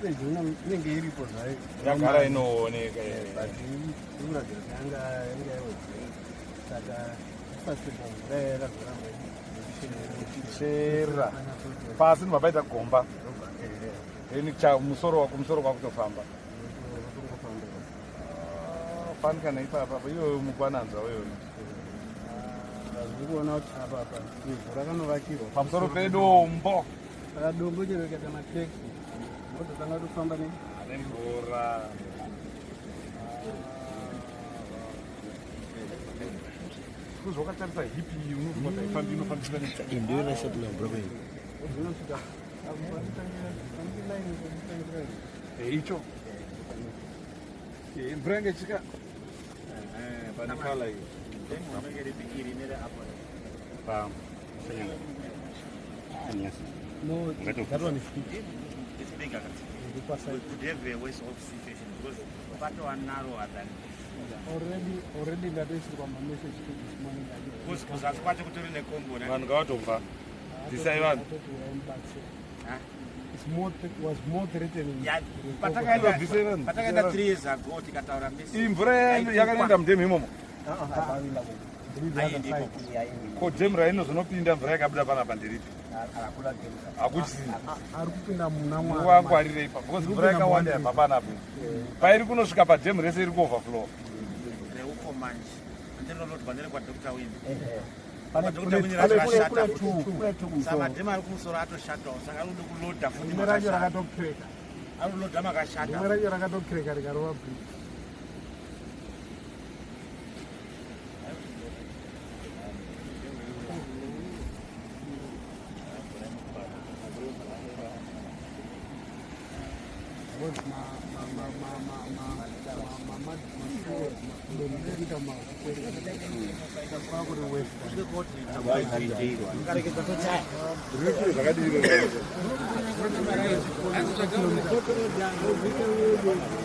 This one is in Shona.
Seepage inenge iripo zvayo. Yagara inooneka. But ikuratidza kuti yanga yanga yawedzera. Saka infrastructure mvura yakazoramba ichera. Pasi ndobva paita gomba. Then cha musoro wako musoro kwakutofamba. Ah, fanika neipapa apa iyoyo mukwananzwa uyoyo. Zviri kuona kuti apa apa ivhu rakanovakirwa pamusoro pedombo. Saka dombo chero rikaita macracks mototanga kutofamba ne nemvura. Kuzvakatarisa hipi iyi unofunga kuti haifambi inofambiswa zvinosvika apo panotangira pane line panotangira ne icho. Mvura yange ichika pane kala iyo. Pa No, that one is big. It's bigger. Iri side. Could have a worse off situation because patova narrower than Already ndatoisirwa mamessage to this morning. Because kuzasi kwacho kutori nekomboni. Vanhu ngavatobva. Bvisai vanhu. Atoti Ha? It's more was more threatening. Ya, Bvisai vanhu. Patakaenda 3 years ago tikataura message. Iyi mvura yakanoenda mudhemu imomo. Haiendi ikoko. Ko dhemu rainozonopinda mvura yakabuda panapa nderipi? Hakuchisina. Ari kupinda muna Mwari. Wangwarirei pa because mvura yakawanda yabva panapa. Pairi kunosvika padhemu rese iri kuoverflow. Reuko manje. Andirinolodwa ndere kwaDr. Wimbi. Dr. Wimbi racho rashata. Saka madhemu ari kumusoro atoshatawo saka ari kuda kulodha futi Rimwe racho makashata. rakatokreka. Ari kulodha makashata. Rimwe racho rakatokreka rikarova bridge. Because ma ma ma ma Ukaregedza tochaya. Zvakadii?